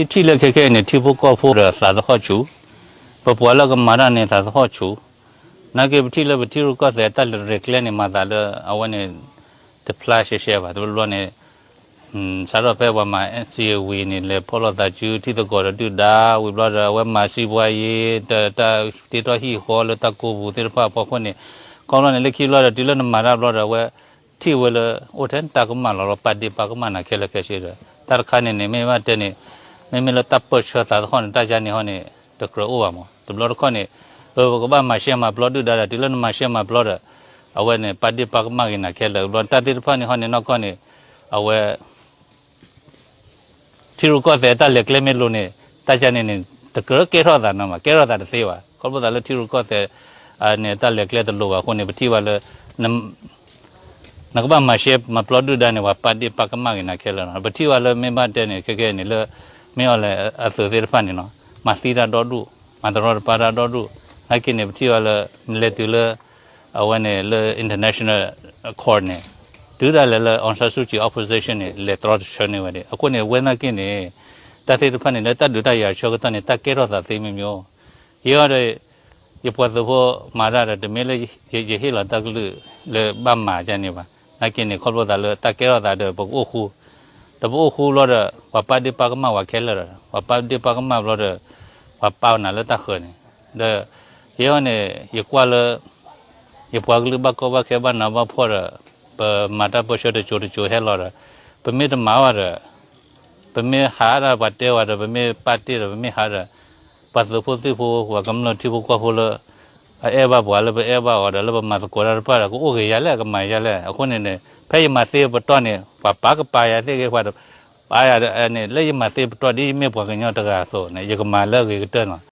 ပထံၣ်လၢခဲခဲအံၤန့ၣ် ထံဖိကီၢ်ဖိဒီးသးသဟီၣ်ဆူၣ်, ပပှၤလၢကမၤတၢ်န့ၣ်သးသဟီၣ်ဆူၣ်, နာ်က့ပထံၣ်လၢပထံရူၢ်ကီၢ်သဲးတၢ်လဲၤကျဲန့ၣ် မၤသးလၢအဝဲန့ၣ် တဖျါရှဲရှဲဘၣ်. တဘျီဘျီန့ၣ် စးထီၣ်ဖဲပှၤမၤ NCA ဝံၤန့ၣ် လဲၤဖီၣ်လိာ်သးစုထံသကိးဒီးဒုၣ်ဒါ, ဝံၤဘျီဒီးအဝဲမၤစံးပှၤယံၤ တၢ်တ့ထီၣ်ဟံၣ်ဃီလၢတၢ်ကိးပူၤသ့ၣ်တဖၣ်အဖီခိၣ်န့ၣ်, ခီဖျိန့ၣ် လၢခံဘျီဒီး တုၤလၢနမၤတၢ်ဘျီဒီး အဝဲထံၣ်ဝဲလၢ အိၣ်ထဲတၢ်ကမၣ်လီၤလီၤ ပာ်ဒ့ၣ်ပာ်ကမၣ်နၤခဲလၢာ်ခဲဆ့ဒီး တၢ်တခါန့ၣ်န့ၣ် မ့ၢ်ဘၣ်တဲန့ၣ် မ့မ့ၢ်လၢတၢ်ပၢၢ်ဆၢသးသဟီၣ်န့ၣ် တၢ်ယါန့ၣ်ဟီန့ၣ် တကြၢးအိၣ်ဘၣ်မး. တဘျီတခီၣ်န့ၣ် ပကဘၣ်မၤရှဲမၤပျီဒုၣ်ဒါဒီး တုၤလၢနမၤရှဲမၤပျီဒီး အဝဲန့ၣ် ပာ်ဒ့ၣ်ပာ်ကမၣ်က့ၤနၤခဲလၢာ်. ဘျီတၢ်သ့ၣ်တဖၣ်န့ၣ်ဟီန့ၣ် နီၢ်ကီၢ်န့ၣ် အဝဲ ထံရူၢ်ကီၢ်သဲးတၢ်လဲၤကျဲမ့ၢ်လိၤန့ၣ် တၢ်ယါန့ၣ်န့ၣ် တကြၢးကဲထီၣ်သးနီၤမး, ကဲထီၣ်သးတသ့ဘၣ်. ခီဖျိသးလၢထံရူၢ်ကီၢ်သဲးန့ၣ် တၢ်လဲၤကျဲတလိၤဘၣ်အဃိန့ၣ် ပထံၣ်ဘၣ်လၢ နကဘၣ်မၤရှဲမၤပျီဒုၣ်ဒါန့ၣ် ပှၤပာ်ဒ့ၣ်ပာ်ကမၣ်က့ၤနၤခဲလၢာ်လီၤ. ပထံၣ်ဘၣ်လၢမ့ၢ်ဘၣ်တဲန့ၣ် ခဲကဲန့ၣ်လၢ မ့ၢ်အီၤလဲၣ်အသုးသ့ၣ်တဖၣ်န့ၣ်နီၤ မၤသံတၢ်ဒီဒူၣ်, မၤတရီတပါတၢ်ဒီဒူၣ်, နာ်က့န့ၣ် ပထံၣ်ဘၣ်လၢ လဲၤတုၤလၢ အဝဲန့ၣ်လၢ international court န့ၣ် တုၤဒၣ်လဲာ်လၢ အောင်ဆန်းစုကြည် opposition န့ၣ် လဲၤတြီတဆၢန့ၢ်ဝဲဒၣ်. အဃိန့ၣ် ဝဲနာ်က့န့ၣ် တၢ်သ့ၣ်တဖၣ်န့ၣ် လၢတၢ်ဒုးတၢ်ယၤဆၢကတီၢ်န့ၣ် တၢ်ကဲထီၣ်သးသ့မ့ၢ်မ့ၢ် ယဲဒီး ယပှၤသုးဖိမၤတၢ်ဒီး တမ့ၢ်လၢယဟ့ၣ်လီၤတၢ်ကလုၢ်လၢဘၣ်မၤကန့ၣ်ဘၣ်. နာ်က့န့ၣ် ခီဖျိသးလၢတၢ်ကဲထီၣ်သးဒီး ပကအိၣ်ဃူ, ဒီးပအိၣ်ဃူဘျီဒီး ပှၤပာ်ဒ့ၣ်ပာ်ကမၣ်ဝဲခဲလၢာ်ဒီး ပှၤပာ်ဒ့ၣ်ပာ်ကမၣ်ဘျီဒီး ပှၤပာ်နၤလၢတၢ်ဃၢၤန့ၣ် ဒီး ယဲအံၤန့ၣ် ယကွၢ်လၢ ယပှၤကလုာ်ဘၣ်ကီဘၣ်ခဲဘၣ်နးဘၣ်ဖှီၣ်ဒီး ပမၤတၢ်ပၢဆှၢတစိၤတစိၤဟဲလီၤဒီး ပမ့ၢ်တမၤဘၣ်ဒီး ပမ့ၢ်ဟးဒၣ်ပှၤတဲဝဲဒီး ပမ့ၢ်ပာ်တ့ၢ်ဒီး ပမ့ၢ်ဟးဒီး ပှၤသုးဖိသံၣ်ဖိ ပှၤကမျၢၢ်ထံဖိကီၢ်ဖိလၢ အအဲၣ်ဘၣ်ပှၤလၢပအဲၣ်ဘၣ်အီၤဒီး လၢပမၤသကိးတၢ်တဖၣ်ဒီး ကအိၣ်က့ၤယၤလဲၣ် ကမၤယၤလဲၣ်. အဃိန့ၣ်န့ၣ် ဖဲယမၤသ့ပတီၢ်န့ၣ် ပှၤပာ်ကပာ်ယၤသ့ၣ်ဂ့ၤ ပှၤပာ်ယၤန့ၣ် လၢယမၤသ့ပတီၢ်ဒ်ယမ့ၢ်ပှၤကညီတဂၤအသိးန့ၣ် ယကမၤလၢအဂ့ၤကတၢၢ်နီၤ.